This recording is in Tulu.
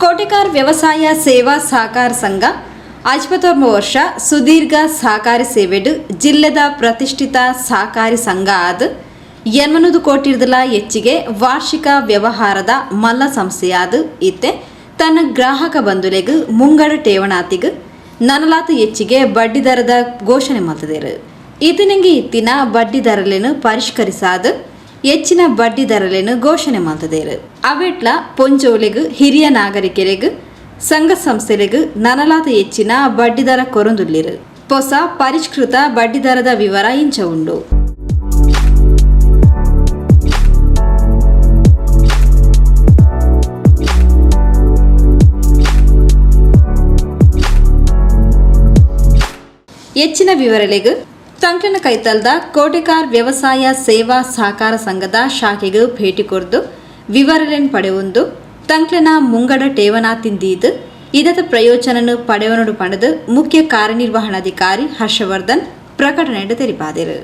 ಕೋಟೆಕಾರ್ ವ್ಯವಸಾಯ ಸೇವಾ ಸಹಕಾರ ಸಂಘ 51 ವರ್ಷ ಸುದೀರ್ಘ ಸಹಕಾರಿ ಸೇವೆಡ್ ಜಿಲ್ಲೆದ ಪ್ರತಿಷ್ಠಿತ ಸಹಕಾರಿ ಸಂಘ ಆದ್ 800 ಕೋಟಿರ್ದಲ ಹೆಚ್ಚಿಗೆ ವಾರ್ಷಿಕ ವ್ಯವಹಾರದ ಮಲ್ಲ ಸಂಸ್ಥೆಯಾದ್ ಇತ್ತೆ ತನ್ನ ಗ್ರಾಹಕ ಬಂಧುಲೆಗ್ ಮುಂಗಡ ಠೇವಣಾತಿಗ್ ನನಲಾತ್ ಹೆಚ್ಚಿಗೆ ಬಡ್ಡಿ ದರದ ಘೋಷಣೆ ಮಲ್ತದೆರ್. ಇತಿನಂಗೆ ಇತ್ತಿನ ಬಡ್ಡಿ ದರಲೆನ್ ಪರಿಷ್ಕರಿಸಾದ್ ಹೆಚ್ಚಿನ ಬಡ್ಡಿ ದರಲೆನ್ ಘೋಷಣೆ ಮಲ್ತದೆರ್. ಅವೆಟ್ಲ ಪೊಂಜೋಲೆಗ್, ಹಿರಿಯ ನಾಗರಿಕರೆಗ್, ಸಂಘ ಸಂಸ್ಥೆಲೆಗ್ ನನಲಾತ್ ಹೆಚ್ಚಿನ ಬಡ್ಡಿ ದರ ಕೊರೊಂದುಲ್ಲೆರ್. ಪೊಸ ಪರಿಷ್ಕೃತ ಬಡ್ಡಿ ದರದ ವಿವರ ಇಂಚ ಉಂಡು. ಹೆಚ್ಚಿನ ವಿವರಲೆಗ್ ತಂಕ್ಲೆನ ಕೈತಲ್ದ ಕೋಟೆಕಾರ್ ವ್ಯವಸಾಯ ಸೇವಾ ಸಹಕಾರ ಸಂಘದ ಶಾಖೆಗ್ ಭೇಟಿ ಕೊರ್ದು ವಿವರಲೆನ್ ಪಡೆವೊಂದು ತಂಕ್ಲೆನ ಮುಂಗಡ ಠೇವಣಾತಿನ್ ದೀದ್ ಇದತ ಪ್ರಯೋಜನನ್ ಪಡೆವೊನೊಡು ಪಂಡುದು ಮುಖ್ಯ ಕಾರ್ಯನಿರ್ವಹಣಾಧಿಕಾರಿ ಹರ್ಷವರ್ಧನ್ ಪ್ರಕಟಣೆಡ್ ತೆರಿಪಾದೆರ್.